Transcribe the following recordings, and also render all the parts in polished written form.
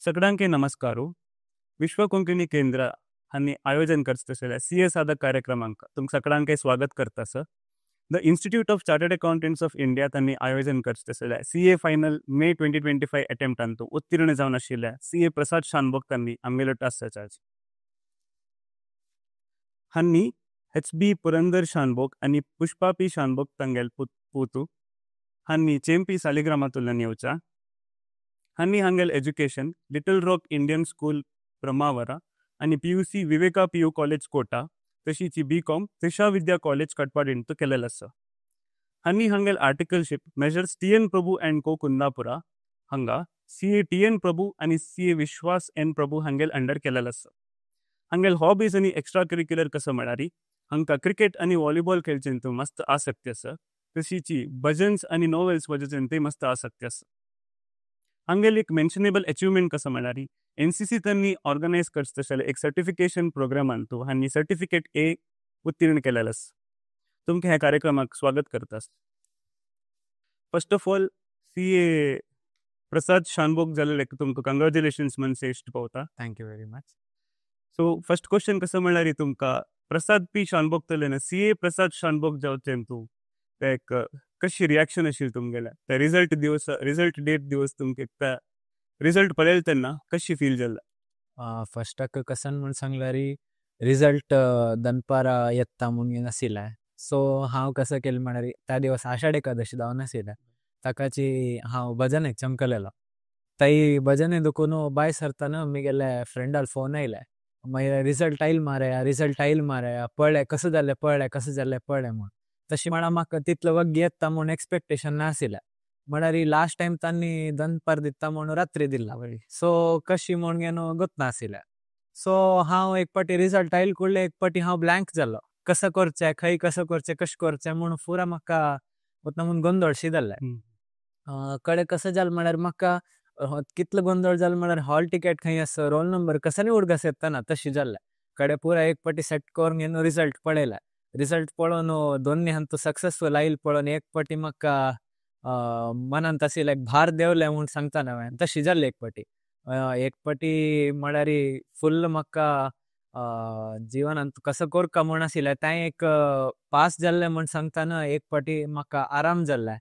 सगळ्यांके नमस्कारो। विश्व कोंकणी केंद्र हांणी आयोजन करता आशिल्ल्या सी ए साधक कार्यक्रमांक तुमकां सगळ्यांके स्वागत करता sir. The Institute of Chartered Accountants of India तांणी आयोजन करता आशिल्ल्या CA Final May 2025 अटेम्प्टांतू उत्तीर्ण जावन आशिल्ल्या सी ए प्रसाद शानभोग तांणी आमगेलो आसाचार्य हांणी एच बी पुरंदर शानभोग आनी पुष्पा पी शानभोग तांगेल पुतू हांणी चेंपी सालिग्रामांतल्यान येवचा। हांणी हांगेल education Little Rock Indian School, Brahmavara आनी PUC Viveka PU college, Kota, तशीच B Com Trisha Vidya college, कटपाडींतू केलेल आसा। हांणी हांगेल articleship Messrs T N Prabhu and Co, Kundapura हांगा C A T N Prabhu आनी C A Vishwas N Prabhu हांगेल अंडर केलेल आसा। हांगेल हॉबीज आनी एक्स्ट्रा करिक्युलर कसो म्हळ्यार हांकां क्रिकेट आनी व्हॉलीबॉल खेळचें मस्त आसक्ती आसा, तशीच भजन्स आनी नॉवेल्स वाचूचे ते मस्त आसक्ती आसा। हांगेल एक मेन्शनेबल अचिव्हमेंट कसो म्हळ्यार एनसीसी तांणी ऑर्गनायज करता आशिल्ले एक सर्टिफिकेशन प्रोग्रामांतू हांणी सर्टिफिकेट ए उत्तीर्ण केलेल आसा। तुमकां ह्या कार्यक्रमाक स्वागत करता। First of all, CA Prasad Shanbhog जाल्ले तुमकां कंग्रेच्युलेशन्स म्हणचे इश्ट पावता। Thank you very much. So first question कसो म्हळ्यार तुमकां प्रसाद पी शानभोग तले सी ए प्रसाद शानभोग जावचें तूं ते एक कशी रिएक्शन आशिल्ली तुमगेल्या ते रिजल्ट दिवस, रिजल्ट डेट दिवस, तुमकां रिजल्ट पळयले तेन्ना कशी फील जाल्लें? फर्स्टाक कसन म्हूण सांगल्यार रिजल्ट दनपारा येता म्हूण नाशिल्लें। सो हांव कसो केलें म्हळ्यार त्या दिवस आषाढ एकादशी जावन आशिल्लें, ताकाची हांव भजनेक चमकलेलो। तै भजने दुखून भायर सरतना म्हगेले फ्रेंडाल फोन आयले, मागीर रिजल्ट आयल मारे, रिजल्ट आयल मारे, पळय कसो जालें, पळय कसो जालें, पळय म्हूण। तशी म्हळ्यार म्हाका तितलो वग्गी येता म्हूण एक्सपेक्टेशन नाशिल्लें। म्हळ्यार लास्ट टायम तांणी दनपार दिता म्हूण रात्री दिला, सो कशी म्हूण घेवन गोतनाशिल्लें। सो हांव एक पाटी रिजल्ट आयल कुडले एक पाटी हांव ब्लँक जालो, कसो करचें, खंय कसो करचें, कशें करचें म्हूण पुरा म्हाका वतना म्हूण गोंदळशी जाल्लें। कडेन कसो जालें म्हळ्यार म्हाका कितलो गोंदळ जालो म्हळ्यार हॉल टिकेट खंय आसा, रोल नंबर कसो उडगास येता ना तशी जाल्लें। कडेन पुरा एक पाटी सेट करून घेवन रिजल्ट पळयलें। रिजल्ट पळोवन दोन्ही हांतू सक्सेसफूल आयल पळोवन एक पाटी म्हाका मनांत आशिल्लें एक भार देंवलें म्हूण सांगता न्हय हांवें, तशी जाल्ली एक पाटी। एक पाटी म्हळ्यार फुल्ल म्हाका जिवनांत कसो करका म्हूण आशिल्लें तें एक पास जाल्लें म्हूण सांगतना एक पाटी म्हाका आराम जाल्लें।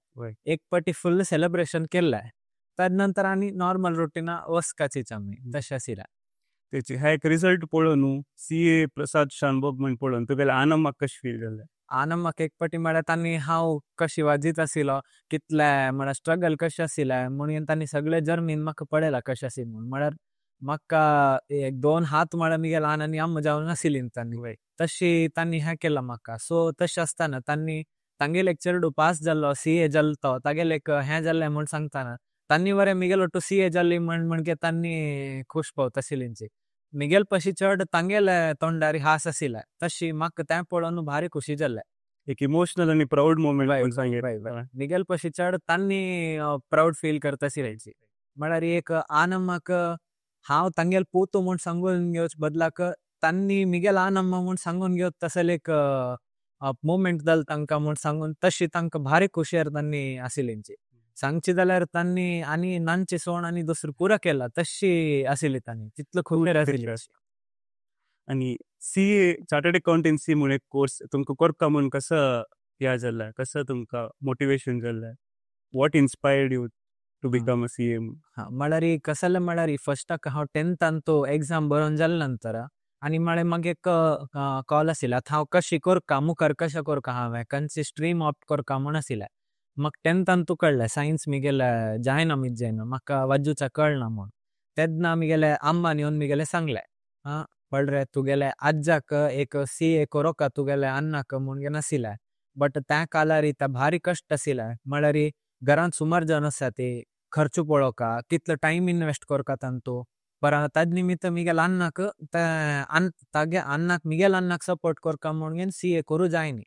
एक पाटी फुल्ल सेलेब्रेशन केल्लें। ताजे नंतर आनी नॉर्मल रुटीना वचपाचीच आमी तशें आशिल्लें। तेची हा एक रिजल्ट पळोवन न्हू सी ए प्रसाद शानभोग म्हूण पळोवन तुगेलें आनंद कशें फील जालें? आनंद म्हाका एक पाटी म्हळ्यार तांणी हांव कशी वाजीत आशिल्लो, कितले म्हळ्यार स्ट्रगल कशें आशिल्लें म्हणून तांणी सगळे जर्नीन म्हाका पळयलां कशें आशिल्लें म्हूण। म्हळ्यार म्हाका एक दोन हात म्हळ्यार म्हगेले आनी अम्मा जावन आशिल्ली तांणी, तशी तांणी हें केलां म्हाका। सो तशें आसतना तांणी तांगेले एक चेडू पास जाल्लो, सी ए जाल्लो तो तागेलें एक हें जाल्लें म्हूण सांगतना तांणी बरें म्हगेलो टू सी ए जाल्ली म्हण म्हणजे तांणी खूश पावता आशिल्ली। म्हगेले पशी चड तांगेले तोंडार हास आशिल्लें, तशी म्हाका तें पळोवन भारी खुशी जाल्लें। एक इमोशनल आनी प्रावड मोमेंट म्हूण सांगें। म्हगेले पशी चड तांणी प्रावड फील करता आशिल्लें। म्हळ्यार एक आनंद म्हाका हांव तांगेले पूत म्हूण सांगून घेवचे बदलाक तांणी म्हगेले आनंद म्हूण सांगून घेवचे तसले एक मोमेंट जालो तांकां म्हूण सांगून तशी तांकां भारी खुशयेर तांणी आशिल्ली। सांगची जाल्यार तांणी आनी नानचे सोण आनी दुसरो पुरा केला तशी आशिल्ली तांणी, तितलो खुबेर आशिल्ली। आनी सी ए चार्टर्ड अकाउंटन्सी म्हूण एक कोर्स तुमकां करता म्हूण कसो ह्या जाल्लें, कसो तुमकां मोटिवेशन जाल्लें, what inspired you to become a CA? हां, म्हळ्यार कसलें जालें म्हळ्यार फर्स्टाक हांव टेंथान तो एग्जाम बरोवन जाले नंतर आनी म्हळ्यार मागीर एक कॉल आशिल्लो, आतां हांव कशी करका, मुखार कशें करका, हांवें खंयची स्ट्रीम ऑप्ट करका म्हूण आशिल्लें। म्हाका टेंथान तूं कळ्ळें सायन्स म्हगेलें जायना मिज्जेन, म्हाका वाजूचा कळना म्हूण। तेन्ना म्हगेले अम्मान येवन म्हगेलें सांगलें, आं पळय रे तुगेले आज्जाक एक सी ए कोरोका तुगेले अन्नाक म्हूण नाशिल्लें, बट त्या काळार त्या भारी कश्ट आशिल्लें। म्हळ्यार घरांत सुमार जाण आसा ते खर्च पळोवका, कितलो टायम इनवेस्ट करका तांतू, पर ताजे निमित्त म्हगेले अन्नाक तागे अन्नाक म्हगेले अन्नाक सपोर्ट करका म्हूण सी ए करूं जायनी।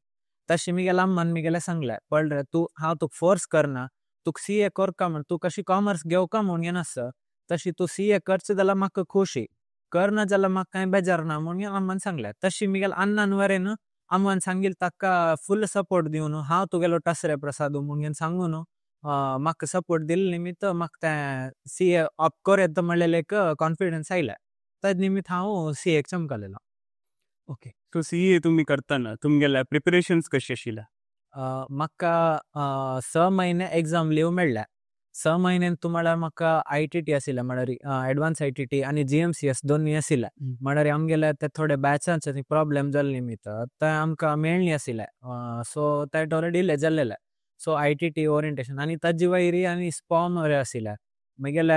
तशें म्हगेले अम्मान म्हगेलें सांगलें, पळय रे तूं हांव तुका फोर्स करना, तुका सी ए करका म्हूण तूं कशी कॉमर्स घेवका म्हूण नासता, तशी तूं सी ए करचें जाल्यार म्हाका खुशी, करना जाल्यार म्हाका कांय बेजार ना म्हूण अम्मान सांगलें। तशी म्हगेले अन्नान वरेन अम्मान सांगिल्लें ताका फूल सपोर्ट दिवन हांव तुगेलो टसरे प्रसाद म्हूण सांगून म्हाका सपोर्ट दिल निमित्त म्हाका ते सी ए अप कर म्हणलेले एक कॉन्फिडन्स आयले, तेज निमित्त हांव सी एक चमकलेलो। ओके, सो सी ए तुम्ही करताना तुमगेले प्रिपरेशन्स कशी आशिल्ले? म्हाका 6 महिने एग्जाम लीव मेळ्ळे। 6 महिन्यान तुम्हाला म्हाका I T T आशिल्ले, म्हळ्यार एडवान्स I T T आनी जी एम सी एस दोन्ही आशिल्ले। म्हळ्यार आमगेले ते थोडे बॅचांचे प्रॉब्लेम जाल्ले निमित्त ते आमकां मेळनी आशिल्ले, सो ते थोडे डिले जाल्लेले। So I T T orientation आनी ताजी वयरी आनी स्पॉम वरे आशिल्ले। मागीर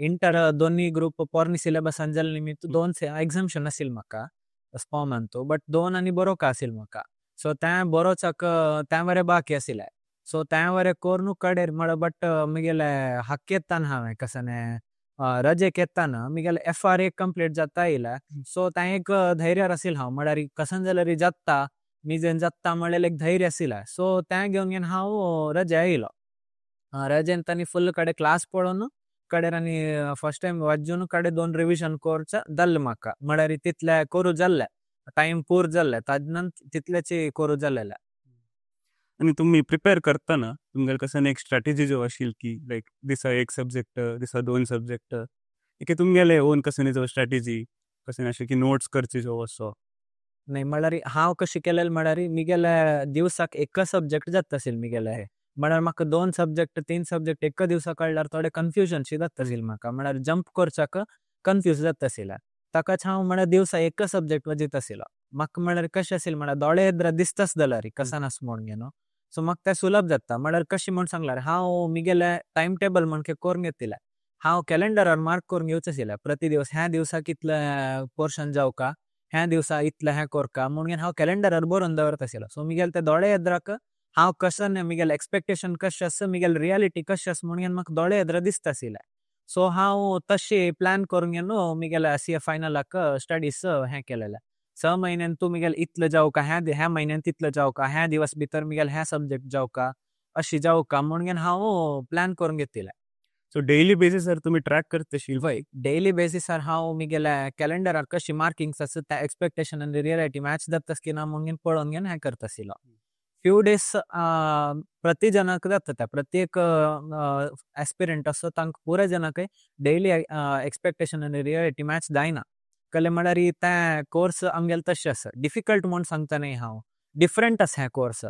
इंटर दोन्ही ग्रुप पोरणी सिलेबसान जाल्ले निमित्त 2 एग्जामशन आशिल्ले म्हाका स्पॉम अंतू, बट 2 आनी बरो का आशिल्ले म्हाका। सो ते बरोचाक ते वरे बाकी आशिल्ले। सो ते वरे कोरनू कडेर म्हळ्यार, बट मागीर हक्क येताना हांवें कसने रजे केताना मागीर एफ आर ए कंप्लीट जाता येयले। सो ते एक धैर्य आशिल्लें हांव, म्हळ्यार कसन जाल्यार जाता मिजेन जाता म्हळ्यार एक धैर्य आशिल्लें। सो ते घेवन घेवन हांव रजे येयलो। रजेन तांणी फुल कडे क्लास पळोवन कडेर आनी फर्स्ट टायम वाजून कडे 2 रिविजन कोर्स जाल्ले म्हाका, म्हळ्यार तितले कोरू जाल्ले, टायम पूर जाल्ले, ताजे तितलेचे कोरू जाल्लेले। आनी तुमी प्रिपेर करताना तुमगेले कसन एक स्ट्रॅटेजी जो आशिल्ली की लायक दिसा एक सब्जेक्ट, दिसा 2 सब्जेक्ट, एके तुमगेले ओन कसन जो स्ट्रॅटेजी कसन आशिल्ली की नोट्स करची जो असो? नाही, म्हळ्यार हांव कशी केलेले म्हळ्यार मिगेले दिवसाक एक सब्जेक्ट जाता आशिल्ले मिगेले, म्हळ्यार म्हाका 2 सब्जेक्ट 3 सब्जेक्ट एका दिवसा कळल्यार थोडे कन्फ्युजन शी जाता आशिल्लें म्हाका, म्हळ्यार जंप करच्याक कन्फ्यूज जाता आशिल्लें। ताकाच हांव म्हळ्यार दिवसा एक सब्जेक्ट वजीत आशिल्लो। म्हाका म्हळ्यार कशें आशिल्लें म्हळ्यार दोळे येद्रा दिसताच जाल्यार कसान आसा म्हूण न्हू, सो म्हाका तें सुलभ जाता। म्हळ्यार कशें म्हूण सांगल्यार हांव मिगेले टायम टेबल म्हण करून घेतिल्लें, हांव कॅलेंडरार मार्क करून घेवचें आशिल्लें प्रति दिवस, ह्या दिवसा कितले पोर्शन जावका, ह्या दिवसा इतलें हें करका म्हूण हांव कॅलेंडरार बरोवन दवरता आशिल्लो। सो मिगेले ते दोळे येद्राक हांव कशें मिगेले एक्सपेक्टेशन कशें आसा, मिगेले रियलिटी कशें आसा म्हूण म्हाका दोळे येद्रा दिसता आशिल्लें। सो हांव तशें प्लॅन करून घेवन मिगेले सी ए फायनलाक स्टडीज हें केलेलें। 6 म्हयन्यान तूं मिगेले इतलें जावका, ह्या म्हयन्यान तितलें जावका, ह्या दिवस भितर मिगेले ह्या सब्जेक्ट जावका, अशी जावका म्हूण हांव प्लॅन करून घेतिल्लें। सो डेली बेसिसार तुमी ट्रॅक करता शील? वय, डेली बेसिसार हांव मिगेले कॅलेंडरार कशी मार्किंग्स आसा त्या एक्सपेक्टेशन आनी रियलिटी मॅच जाता की ना म्हूण पळोवन घेवन हें करता आशिल्लो। फ्यू डेज प्रति जणाक जाता त्या, प्रत्येक एस्पिरंट आसा तांकां पुराय जणांक डेली एक्सपेक्टेशन आनी रियलिटी मॅच जायना। कले म्हळ्यार ते कोर्स आमगेले तशें आसा, डिफिकल्ट म्हूण सांगता न्ही हांव, डिफरंट आसा हें कोर्स।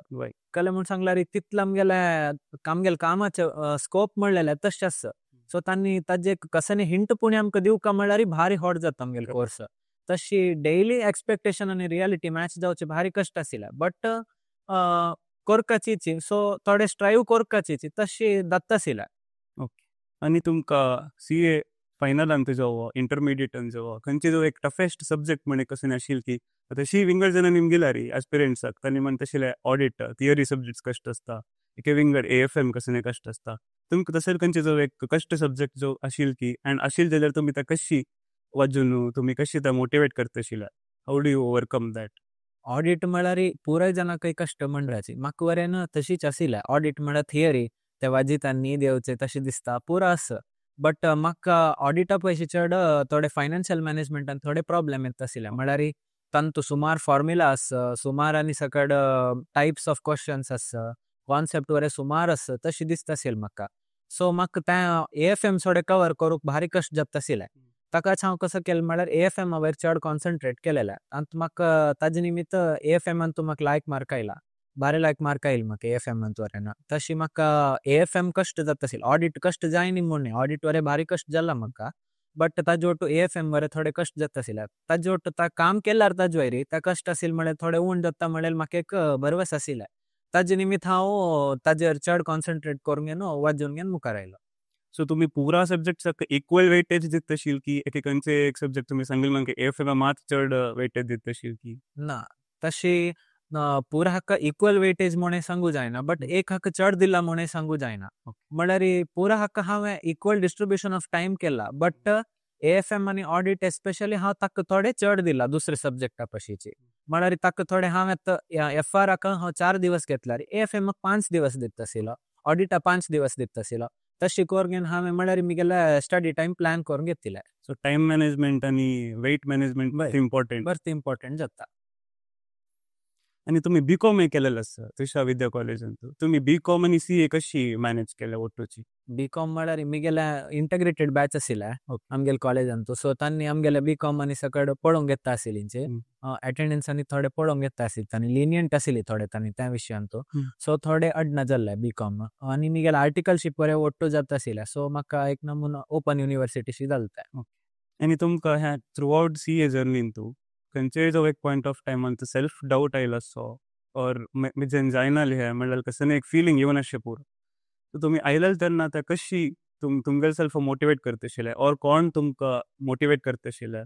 कले म्हूण सांगल्यार तितलें आमगेले कामाचें स्कोप म्हणलेलें तशें आसा। सो तांणी ताजे कसने हिंट पुणी आमकां दिवका म्हळ्यार भारी हॉट जाता आमगेले कोर्स। तशी डेली एक्सपेक्टेशन आनी रियलिटी मॅच जावचे भारी कश्ट आशिल्ले, बट कोरकाचीची, सो थोडे स्ट्रायव कोरकाचीची तशी जाता आशिल्ले। ओके, आनी तुमकां सी ए फायनलान जो इंटरमिडिएटान जो खंयचे जो एक टफेस्ट सब्जेक्ट म्हणे कशें आशिल्ले की तशी विंगड जाणां निम गेल्यार एस्पिरंट्साक तांणी म्हणटा तशें ऑडिट थियरी सब्जेक्ट्स कश्ट आसता, एके विंगड ए एफ एम कशें कश्ट आसता, तुमकां तशें खंयचे जो एक कश्ट सब्जेक्ट जो आशिल्ले की एंड आशिल्ले जाल्यार तुमी ते कशी वाजून तुमी कशी ते मोटिवेट करता आशिल्ले, how do you overcome that? Audit म्हळ्यार पुराय जाणांक कश्ट म्हणल्याची म्हाका वरेन तशीच आशिल्लें। ऑडिट म्हळ्यार थियरी ते वाजिता न्हीद येवचें तशें दिसता पुरो आसा, बट म्हाका ऑडिटा पयशे चड थोडे फायनान्शियल मॅनेजमेंटान थोडे प्रॉब्लेम येता आशिल्ले। म्हळ्यार तांतू सुमार फॉर्म्युला आसा, सुमार आनी सकड टायप्स ऑफ क्वेश्चन्स आसा, कॉन्सेप्ट वरे सुमार आसा तशें दिसता आशिल्लें म्हाका। सो म्हाका तें ए एफ एम थोडे कवर करूंक भारी कश्ट जाता आशिल्लें। ताकाच हांव कसो केलें म्हळ्यार ए एफ एमा वयर चड कॉन्सन्ट्रेट केलेलें आनी म्हाका ताजे निमित्त ए एफ एमान तूं म्हाका लायक मार्क आयला, भारी लायक मार्क आयले म्हाका ए एफ एमान वरेन। तशी म्हाका ए एफ एम कश्ट जाता आशिल्लें, ऑडिट कश्ट जायना म्हूण न्ही, ऑडिट वरे भारी कश्ट जाला म्हाका, बट ताजे वटू ए एफ एम वरे थोडे कश्ट जाता आशिल्ले। ताजे वटू ता काम केल्यार ताजे वयर ता कश्ट आशिल्लें म्हळ्यार थोडे उण जाता म्हळ्यार म्हाका एक भरवस आशिल्लें। ताजे निमित्त हांव ताजेर चड कॉन्सन्ट्रेट करून घेवन वाजून घेवन मुखार आयलो। सो तुमी पुरा सब्जेक्ट्साक इक्वल वेटेज दिता आशिल्ले की एके खंयचे एक सब्जेक्ट तुमी सांगले म्हाका ए एफ एमा मात चड वेटेज दिता आशिल्ले की? ना, तशी पुरा हाका इक्वल वेटेज म्हूण सांगू जायना, बट एक हाका चड दिला म्हूण सांगू जायना। म्हळ्यार पुरा हाका हांवें इक्वल डिस्ट्रिब्युशन ऑफ टायम केला, बट ए एफ एम आनी ऑडिट एस्पेशली हांव ताका थोडे चड दिला दुसरे सब्जेक्टा पशीचे। म्हळ्यार ताका थोडे हांवें एफ आर हाका हांव 4 दिवस घेतल्यार ए एफ एमाक 5 दिवस दिता आशिल्लो, ऑडिटा 5 दिवस दिता आशिल्लो। तशी करून हांवें म्हळ्यार म्हगेले स्टडी टायम प्लॅन करून घेतिल्लें। सो टायम मॅनेजमेंट आनी वेट मॅनेजमेंट इम्पॉर्टंट. बरें इम्पॉर्टंट जाता। आनी तुमी बी कॉम केलेलं आसा त्रिशा विद्या कॉलेजांतू. तुमी बी कॉम आनी सी ए कशी मॅनेज केले ಒಟ್ಟುची? बी कॉम म्हळ्यार मिगेले इंटग्रेटेड बॅच आशिल्ले आमगेले कॉलेजांतू. सो तांणी आमगेले बी कॉम आनी सकड पळोवंक घेता आशिल्लींचे अटेंडन्स आनी थोडे पळोवंक घेता आशिल्ले तांणी, लिनियंट आशिल्ली थोडे तांणी त्या विशयांतू. सो थोडे अडना जाल्ले बी कॉम आनी मिगेले आर्टिकलशीप बरे ಒಟ್ಟು जाता आशिल्ले. सो म्हाका एक नमुना ओपन युनिवर्सिटीशी जालते. आनी तुमकां ह्या थ्रू आउट सी ए जर्नींतू खंयचेय जो एक पॉयंट ऑफ टायमान सेल्फ डाउट आयलो असो ऑर मिजेन जायनाली हे म्हणल्यार कसं एक फिलिंग येवन अशें पुरो, सो तुमी आयलेल तेन्ना ते कशी तुमगेले सेल्फ मोटिवेट करतशिले ऑर कोण तुमकां मोटिवेट करतशिले?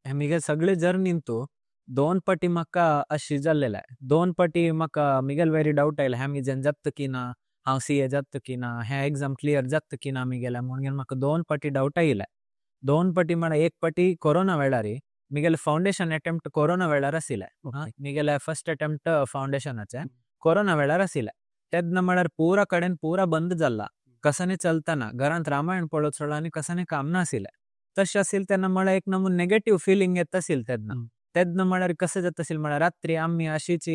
हे मिगेल सगळे जर्नींतू दोन पटी म्हाका अशी जाल्लेले. दोन पटी म्हाका मिगेल वेरी डाउट आयले, ह्या मिजेन जाता की ना, हांव सी ए जाता की ना, ह्या एग्जाम क्लियर जाता की ना मिगेले म्हणून म्हाका दोन पटी डाउट आयले. दोन पटी म्हळ्यार एक पटी कोरोना वेळारी मिगेले फाउंडेशन अटेम्प्ट कोरोना वेळार आशिल्ले. मिगेले फर्स्ट अटेम्प्ट फाउंडेशनाचे कोरोना वेळार आशिल्ले. तेन्ना म्हळ्यार पुरा कडेन पुरा बंद जाल्ला, कसाने चलतना घरांत रामायण पळोवप सोडला आनी कसाने काम नाशिल्ले. तशें आशिल्लें तेन्ना म्हळ्यार एक नमून नेगेटीव फिलींग येता आशिल्लें तेन्ना. तेन्ना म्हळ्यार कशें जाता आशिल्लें म्हळ्यार रात्री आमी अशीच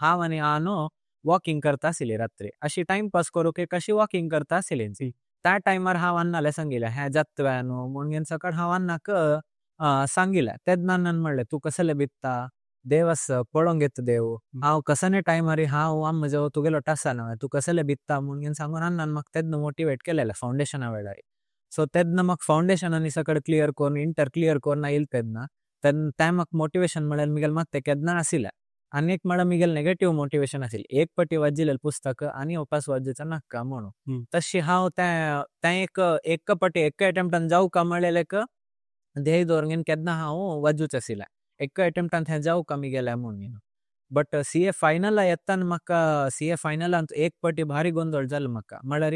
हांव आनी आनो वॉकिंग करता आशिल्ली रात्री, अशी टायमपास करूंक एक अशी वॉकिंग करता आशिल्ली. त्या टायमार हांव अन्नाले सांगिल्लें हें जाता न्हू म्हणून सकाळ हांव अन्नाक सांगिल्लें. तेन्ना अन्नान म्हणलें तूं कसले भित्ता, देव आसा पळोवंक येता देव, हांव कसने टायमार हांव आम म्हजो तुगेलो टासा न्हय, तूं कसले भित्ता म्हणून सांगून अन्नान म्हाका तेन्ना मोटिवेट केलेलें फाउंडेशना वेळार. सो तेन्ना म्हाका फाउंडेशन आनी सकाळ क्लियर करून इंटर क्लियर करून आयिल्लें तेन्ना, तेन्ना तें म्हाका मोटिवेशन म्हळ्यार मिगेल मात तें केन्ना आशिल्लें. आनी एक म्हळ्यार मिगेल नेगेटीव मोटिवेशन आशिल्लें, एक पटी वाजिल्लें पुस्तक आनी उपास वाजोवचें नाका म्हणून. तशी हांव तें एक पटी एका अटेम्प्टान जावं का म्हळ्यार एक ध्येय दवरून केन्ना हांव वाजूच आशिल्लें, एका अटेम्प्टान थंय जावं का मिगेलें म्हणून. बट सी ए फायनल येताना म्हाका सी ए फायनलांत एक पटी भारी गोंदळ जालो म्हाका, म्हळ्यार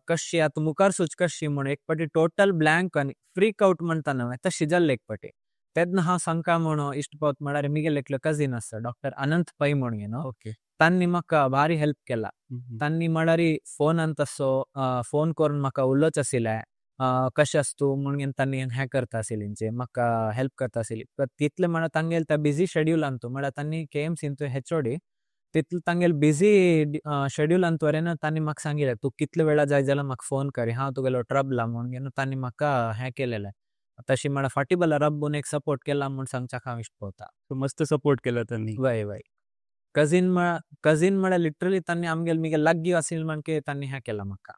कशी आतां मुखार सूच कशी म्हणून एक पटी टोटल ब्लँक आनी फ्रीक आवट म्हणटा न्हय तशी जाल्लें एक पटी. तेन्ना हांव सांगता म्हणून इश्ट पावत म्हळ्यार मिगेले एकलो कजीन आसा डॉक्टर अनंत पै म्हणून न्हू, तांणी म्हाका भारी हेल्प केला. तांणी म्हळ्यार फोनान तसो फोन करून म्हाका उलोवचें आशिल्लें, कशें आसा तूं म्हणून तांणी हें करता आशिल्लें, म्हाका हेल्प करता आशिल्ली. बट तितलें म्हळ्यार तांगेले त्या बिजी शेड्युलान तूं म्हळ्यार तांणी के एम सीन तूं एच ओ डी तितलें तांगेले बिजी शेड्युलान तूं ना तांणी म्हाका सांगिल्लें तूं कितले वेळा जाय जाल्यार म्हाका फोन कर, हांव तुगेलो ट्रबला म्हणून तांणी म्हाका हें केलेलें. तशी म्हळ्यार फाटीं बला रब्बून एक सपोर्ट केला म्हूण सांगच्याक हांव इश्ट पळोवता. सो मस्त सपोर्ट केला तांणी. वय वय. कजीन म्हळ्यार लिटरली तांणी आमगेले मिगेले लागीं आशिल्लें म्हणके तांणी हें केलां म्हाका.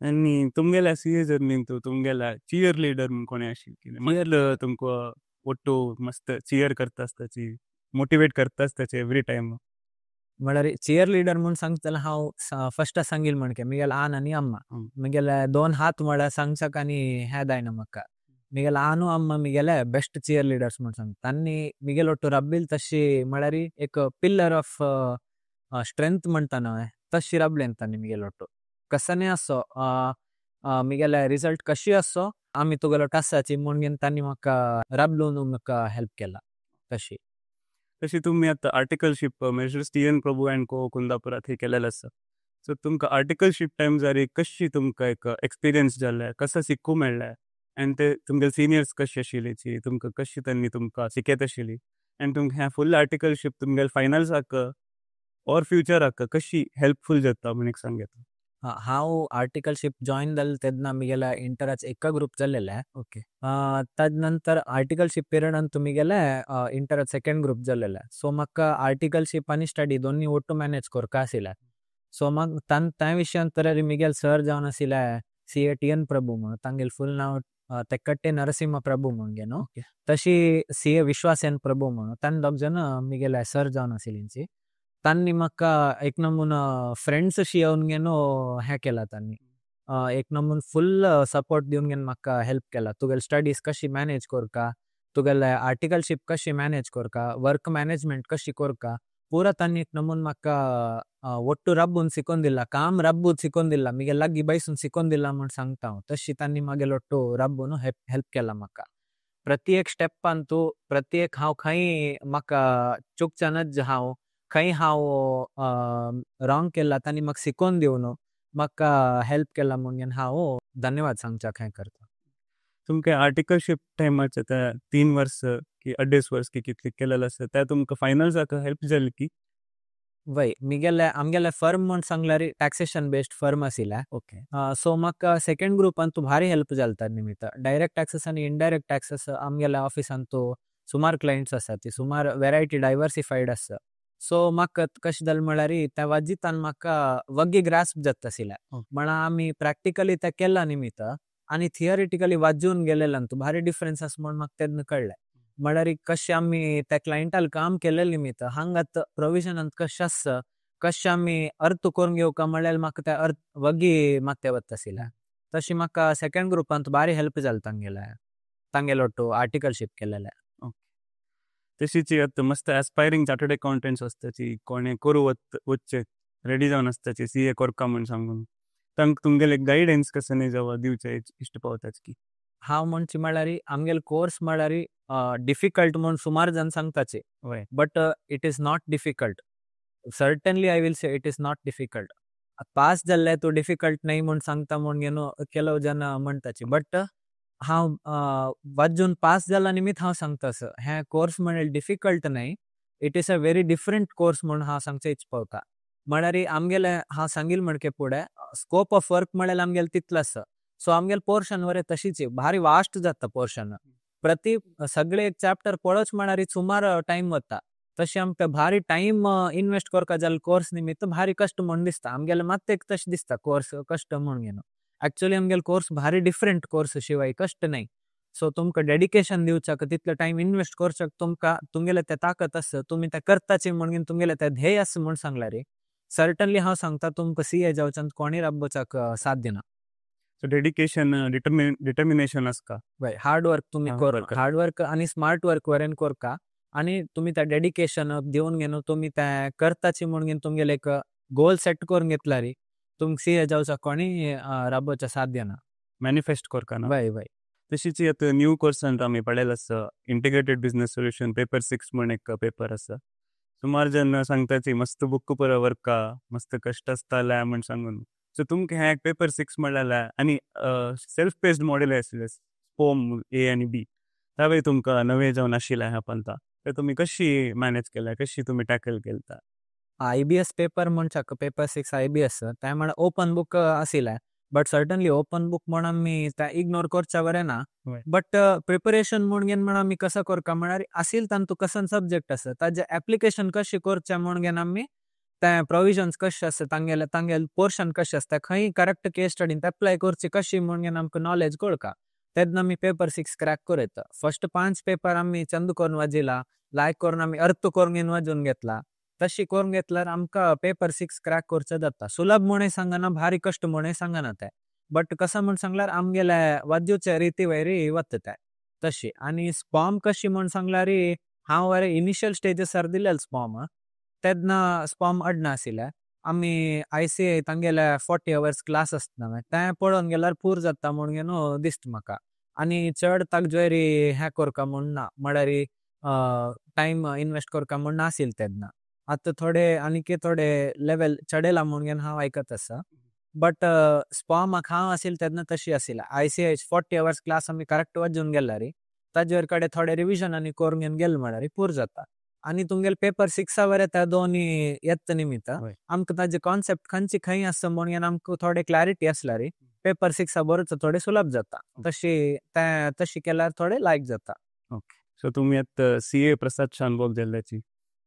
आनी तुमगेल्या सी ए जर्नीन तूं तुमगेल्या चियर लिडर म्हूण कोणें आशिल्लें मागीर तुमकां ಒಟ್ಟು मस्त चियर करता आसताची, मोटिवेट करता आसताची एवरी टायम? म्हळ्यार चियर लिडर म्हूण सांगता जाल्यार हांव फर्स्ट सांगील म्हणके मिगेले आन आनी अम्मा, मिगेले दोन हात म्हळ्यार सांगच्याक आनी हें जायना म्हाका. मिगेले आनू अम्मा मिगेले बेस्ट चियर लिडर्स म्हूण सांगता. तांणी मिगेले ಒಟ್ಟು रब्बील तशी म्हळ्यार एक पिल्लर ऑफ स्ट्रेंथ म्हणटा न्हय तशी रबलेन तांणी मिगेले ಒಟ್ಟು. कसने असो मिगेले रिजल्ट कशी असो आमी तुगेलो टासाची म्हणून तांणी म्हाका रबलून म्हाका हेल्प केला तशी. तशी तुमी आतां articleship messrs T N Prabhu and co Kundapura थंय केलेलें आसा. सो तुमकां आर्टिकलशीप टायम जारी कशी तुमकां एक एक्सपिरियन्स जालें, कसो शिकूं मेळ्ळें आनी ते तुमगे सिनियर्स कशी आशिल्ली, तुमकां कशी तांणी तुमकां शिकयत आशिल्ली आनी तुमकां हें फूल आर्टिकलशीप तुमगेले फायनल्साक ऑर फ्युचराक कशी हेल्पफूल जाता म्हूण एक सांगता. हांव आर्टिकलशीप जॉईन जालें तेन्ना मिगेले इंटराच एका ग्रुप जाल्लेले. तद नंतर आर्टिकलशीप पिरियडान तुमी गेले इंटराच सेकंड ग्रुप जाल्लेले. सो म्हाका आर्टिकलशीप आनी स्टडी दोन्ही ಒಟ್ಟು मॅनेज करपा आशिल्लें. सो म्हाका त्या विशयान तर मिगेल सर जावन आशिल्ले C A T N Prabhu म्हणून, तांगेले फूल नांव तेक्कट्टे नरसिंह प्रभू म्हणून गे न्हू, तशी C A Vishwas N Prabhu म्हणून तांणी दोग जाण मिगेले सर जावन आशिल्ली. तांणी म्हाका एक नमून फ्रेंड्स अशी येवन गे न्हू हें केला तांणी, एक नमून फूल सपोर्ट दिवन गे म्हाका हेल्प केला. तुगेले स्टडीज कशी मॅनेज करका, तुगेले आर्टिकलशीप कशी मॅनेज करका, वर्क मॅनेजमेंट कशी करका, पुरा तांणी एक नमून म्हाका ಒಟ್ಟು रब्बून शिकोवन दिला, काम रब्बून शिकोवन दिला, मिगे लागीं बैसून शिकोवन दिला म्हूण सांगता हांव. तशी तांणी म्हागेले ಒಟ್ಟು रब्बून हेल्प केला म्हाका. प्रति एक स्टेपान तूं, प्रति एक हांव खंय म्हाका चुकच्यानच हांव खंय हांव रॉंग केला तांणी म्हाका शिकोवन दिवन म्हाका हेल्प केला म्हणून हांव धन्यवाद सांगच्याक हें करता. तुमकां आर्टिकलशीप टायमाचे ते 3 वर्स की 2.5 वर्स की कितले केलेलं आसा त्या तुमकां फायनल्साक हेल्प जाली की? वय, मिगेले आमगेले फर्म म्हण सांगल्यार टॅक्सेशन बेस्ड फर्म आसिले। सो म्हाका सेकंड ग्रुपान तू भारी हेल्प जालता निमित्त। डायरेक्ट टॅक्सेस आनी इनडायरेक्ट टॅक्सेस आमगेले ऑफिसान तो सुमार क्लायंट्स आसा ती सुमार वेरायटी डायवर्सिफाइड आसा। सो म्हाका कशें जालें म्हळ्यार त्या वाजितान म्हाका वग्गी ग्रास्प जाता आशिल्लें। म्हणा आमी प्रॅक्टिकली ते केला निमित्त आनी थियोरिटिकली वाजून गेलेल्यान तूं भारी डिफरन्स आसा म्हूण म्हाका तेन्ना कळ्ळें। म्हळ्यार कशें आमी त्या क्लायंटाल काम केलें निमित्त हांगात प्रोविजनांत कशें आसा कशें आमी अर्थ करून घेवका म्हळ्यार म्हाका त्या अर्थ वग्गी मात्या वता आशिल्लें। तशी म्हाका सेकंड ग्रुपांत भारी हेल्प जालें तांगेलो टू आर्टिकलशीप केलेलें। तशीच आतां मस्त एस्पायरिंग चार्टर्ड अकाउंटंट्स आसताची कोणे करूं वच्चे रेडी जावन आसताची सी ए कोरका म्हूण सांगून तांकां तुमगेले गायडन्स कसो न्ही जावं दिवचे इश्ट पावताच की? हांव म्हणचे म्हळ्यार आमगेले कोर्स म्हळ्यार डिफिकल्ट म्हूण सुमार जाण सांगताचे। But it is not difficult. Certainly I will say it is not difficult. Pass जाल्ले तूं डिफिकल्ट न्ही म्हूण सांगता म्हूण घेवन ಕೆಲವು जन म्हणटाचे। बट हांव वाजून पास जाला निमित्त हांव सांगता सर हे कोर्स म्हळ्यार डिफिकल्ट न्ही, it is a very different course म्हूण हांव सांगचें इच पावता। म्हळ्यार आमगेले हांव सांगील म्हणके फुडें स्कोप ऑफ वर्क म्हळ्यार आमगेले तितलो आसा। सो आमगेले पोर्शन वरे तशीच भारी वास्ट जाता पोर्शन। प्रति सगळे एक चॅप्टर पळोवच म्हळ्यार सुमार टायम वता। तशें आमकां भारी टायम इन्वेस्ट करपा जाल्यार कोर्स निमित्त भारी कश्ट म्हूण दिसता। आमगेले मात एक तशें दिसता कोर्स कश्ट म्हूण घेवन। एक्चुअली आमगेले कोर्स भारी डिफरंट कोर्स शिवाय कश्ट न्ही। सो तुमकां डेडिकेशन दिवचाक तितलो टायम इन्वेस्ट करचाक तुमकां तुमगेले ते ताकत आसा तुमी ते करताचे म्हूण घेवन तुमगेले ते ध्येय आसा म्हूण सांगला रे। सर्टनली हांव सांगता तुमकां सी ए जावच्यान कोणी राबोवचाक साथ दिना। सो डेडिकेशन डिटर्मिनेशन आसता। वय, हार्ड वर्क तुमी हार्ड वर्क। हार्ड वर्क आनी स्मार्ट वर्क वरेन करका आनी तुमी ते डेडिकेशन दिवन घेवन तुमी ते करताचे म्हूण घेवन तुमगेले एक गोल सेट करून घेतला रे तुमकां सी ए जावचाक कोणी राबोवचाक साथ दिना। मॅनिफेस्ट करका ना। वय, वय। तशीच आतां न्यू कोर्सान आमी पळयला आसा इंटिग्रेटेड बिजनेस सोल्युशन पेपर 6 म्हूण एक पेपर आसा। सुमार जन सांगताची मस्त बुक पुरो वर्का मस्त कश्ट आसताले म्हूण सांगून। सो तुमकां हें एक पेपर 6 म्हळ्यार आनी सेल्फ पेस्ड मॉडेल आशिल्लें स्पोम ए आनी बी तावय तुमकां नवें जावन आशिल्लें ह्या पंथा ते तुमी कशी मॅनेज केल्या कशी तुमी टॅकल केलता? I B S paper म्हणच्याक पेपर 6 I B S ते म्हळ्यार ओपन बूक आशिल्लें। बट सर्टनली ओपन बूक म्हूण आमी ते इग्नोर करच्या बरें ना। बट प्रिपरेशन म्हूण घेवन म्हण आमी कसो करता म्हळ्यार आशिल्ले तांतू कसन सब्जेक्ट आसा ताजें एप्लिकेशन कशें करचें म्हूण घेवन आमी ते प्रोविजन्स कशें आसा तांगेले पोर्शन कशें आसता खंय करेक्ट केस स्टडीन एप्लाय करची कशी म्हूण घेवन आमकां नॉलेज कळका तेन्ना आमी पेपर 6 क्रॅक करता। फर्स्ट 5 पेपर आमी चंद करून वाजिला लायक करून आमी अर्थ करून घेवन वाजून घेतला तशी करून घेतल्यार आमकां पेपर 6 क्रॅक करचें जाता। सुलभ म्हणून सांगना भारी कश्ट म्हणून सांगना ते बट कसो म्हूण सांगल्यार आमगेले वाद्योचे रिती वयरी वता ते तशी। आनी स्पॉम कशी म्हूण सांगल्यार हांव वरे इनिशियल स्टेजीसार दिलेल स्पॉम तेन्ना स्पॉम अडनाशिल्लें। आमी I C ए तांगेले 40 अवर्स क्लास आसता न्हय तें पळोवन गेल्यार पूर जाता म्हूण घेवन दिसता म्हाका। आनी चड ताका ज्वेरी हें करका म्हूण ना म्हळ्यार टायम इन्वेस्ट करका म्हूण नाशिल्लें तेन्ना। आतां थोडे आनीक थोडे लेवल चडयला म्हूण घेवन हांव आयकत आसा। बट स्पॉमाक हांव आशिल्लें तेन्ना तशी आशिल्लें। I C H 40 hours class आमी करेक्ट वाजून गेल्यार ताजेर कडेन थोडे रिविजन आनी करून घेवन गेले म्हळ्यार पूर जाता। आनी तुमगेले पेपर 6 वरे त्या दोनी येता निमित्त आमकां ताजे कॉन्सेप्ट खंयची खंय आसा म्हूण घेवन आमकां थोडे क्लॅरिटी आसल्यार पेपर 6 बरोच थोडे सुलभ जाता। तशी केल्यार थोडे लायक जाता। सो तुमी आतां सी ए प्रसाद शानभोग जाल्ल्याची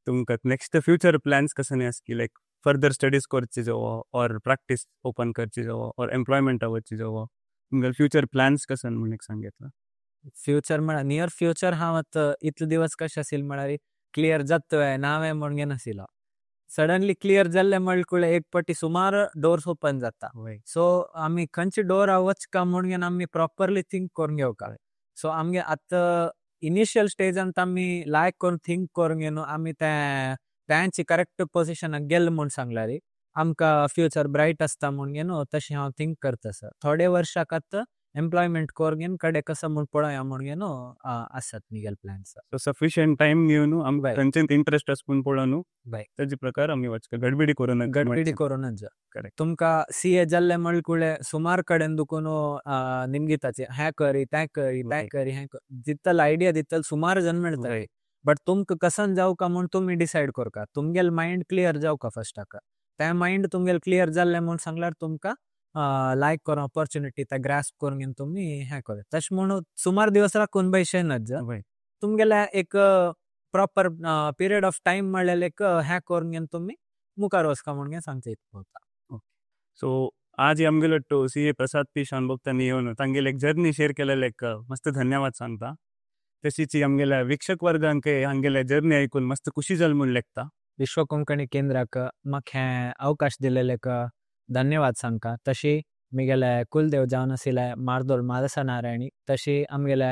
तुमकां नेक्स्ट फ्युचर प्लॅन्स कशें न्ही आसा की लायक फर्दर स्टडीज करची जावो ऑर प्रॅक्टीस ओपन करची जावो ऑर एम्प्लॉयमेंटा वचची जावो तुमगेले फ्युचर प्लॅन्स कशें म्हूण एक सांगता? फ्युचर म्हळ्यार नियर फ्युचर हांव आतां इतले दिवस कशें आशिल्लें म्हळ्यार क्लियर जाता नांवें म्हूण घेनाशिल्लो। सडनली क्लियर जाल्लें म्हळ्यार एक पटी सुमार डोर्स ओपन जाता। सो आमी खंयचे डोर वचका म्हूण घेवन आमी प्रॉपरली थिंक करून घेवका। सो आमगे आतां इनिशियल स्टेजांत आमी लायक करून थिंक करून घेवन आमी तेंची करेक्ट पोजिशनाक गेले म्हूण सांगल्यार आमकां फ्युचर ब्रायट आसता म्हूण घेवन तशें हांव थिंक करता सर। थोडे वर्साक आतां एम्प्लॉयमेंट कोरगेन कडेन कसं म्हूण पळोवया म्हूण न्हू आसात Miguel plans. So sufficient time घेवन आमकां खंयच्यान इंट्रस्ट आसपून पळोवन तेजे प्रकार आमी वचका, गडबिडी करूं नाका. गडबिडी करूं नज. तुमकां सी ए जाल्ले म्हळकुळे सुमार कडेन दुकून निमगिताचे, हें करी, तें करी, तें करी, हें दितल आयडिया दितल सुमार जन मेळटले. बट तुमकां कसन जावका म्हूण तुमी डिसायड करका. तुमगेल मायंड क्लियर जावका फर्स्टाक. तें मायंड तुमगेल क्लियर जाल्ले म्हूण सांगल्यार तुमकां लायक करून ऑपॉर्च्युनिटी ते ग्रास्प करून घेवन तुमी हें कर. तशें म्हणून सुमार दिवस राखून बैशे नज. तुमगेले एक प्रॉपर पिरियड ऑफ टायम म्हणल्यार एक हें करून घेवन तुमी मुखार वचका म्हूण सांगचे इतलें. सो आज आमगेलो to CA. Prasad P Shanbhag तांणी येवन तांगेले एक जर्नी शेअर केलेले एक मस्त धन्यवाद सांगता. तशीच आमगेल्या वीक्षक वर्गांक हांगेले जर्नी ऐकून मस्त खुशी जाल म्हूण लेखता. विश्व कोंकणी केंद्राक म्हाका हें अवकाश दिलेलेक धन्यवाद सांगता. तशी मिगेले कुलदेव जावन आशिल्ले मार्दोल मालसा नारायणी, तशी आमगेले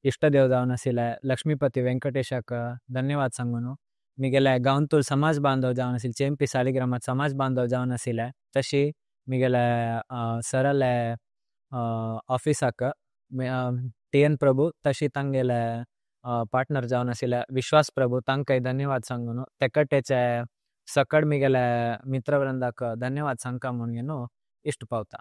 इष्टदेव जावन आशिल्ले लक्ष्मीपती वेंकटेशाक धन्यवाद सांगून, मिगेले गांवतूल समाज बांधव जावन आशिल्ले चेंपी सालिग्रामात समाज बांधव जावन आशिल्ले, तशी मिगेले सरले ऑफिसाक टी एन प्रभु, तशी तांगेले पार्टनर जावन आशिल्ले विश्वास प्रभु तांकांय धन्यवाद सांगून, तेकटेचे सकड मिगेले मित्रवृंदाक धन्यवाद सांगका म्हूण न्हू इश्ट पावता.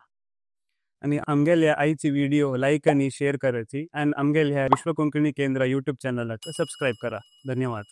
आणि आमगेल्या आयची व्हिडिओ लाईक आणि शेअर करायची आणि आमगेल्या विश्व कोंकणी केंद्र यूट्यूब चॅनलाक सबस्क्राईब करा. धन्यवाद.